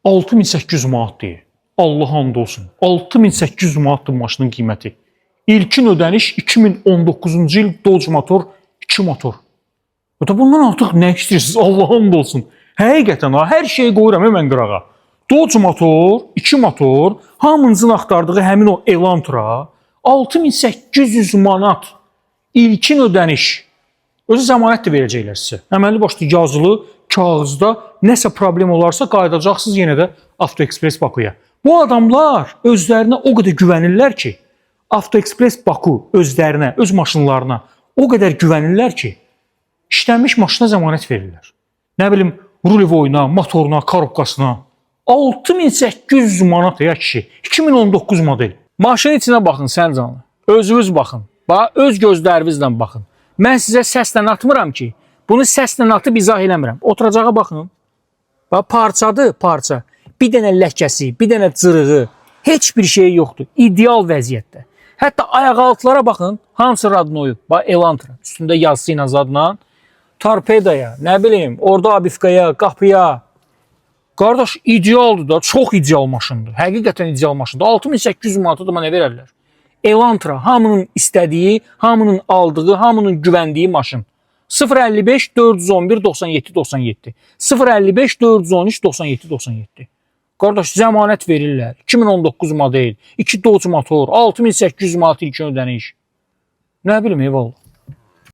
6800 manat deyir. Allah and olsun. 6800 manatdır maşının qiyməti. İlkin ödəniş 2019-cu il Dodge motor, 2 motor. Ya da bundan artıq nə istəyirsiniz? Allah and olsun. Həqiqətən ha, hər şeyi qoyuram mən qırağa. Dodge motor, 2 motor, hamınızın axtardığı həmin o Elantra 6800 manat ilkin ödəniş. Özü zəmanət də verəcəklər sizə. Əməlli başlı yazılı kağızda nəsə problem olarsa qayıdacaqsınız yenə də Avtoexpress Bakıya. Bu adamlar özlərinə o qədər güvənirlər ki, Avtoexpress Baku özlərinə, öz maşınlarına o qədər güvənirlər ki, işlənmiş maşına zəmanət verirlər. Nə bilim, rulevoyuna, motoruna, korobkasına 6800 manat ya kişi. 2019 model. Maşının içinə baxın sən canlı. Özünüz baxın. Bax, öz gözlərinizlə baxın. Mən sizə səslə atmıram ki, bunu səslə atıb izah eləmirəm. Oturacağa baxın. Bax, parçadır, parça. Bir dənə ləkəsi, bir dənə cırığı, heç bir şey yoxdur. İdeal vəziyyətdə. Hətta ayaqaltılara baxın, hamısı radnoyu. Bax, Elantra. Üstündə yazısı ilə zadla. Torpedaya, nə bilim, orada abifkaya, qapıya. Qardaş, idealdır da, çox ideal maşındır. Həqiqətən ideal maşındır. 6800 manata da mənə verərlər. Elantra hamının istədiyi, hamının aldığı, hamının güvəndiyi maşın. 055 411 97 97. 055 413 97 97. Qardaş, zəmanət verirlər. 2019 model, 2 Dodge motor, 6800 manat ilkin ödəniş. Nə bilim, eyvallah.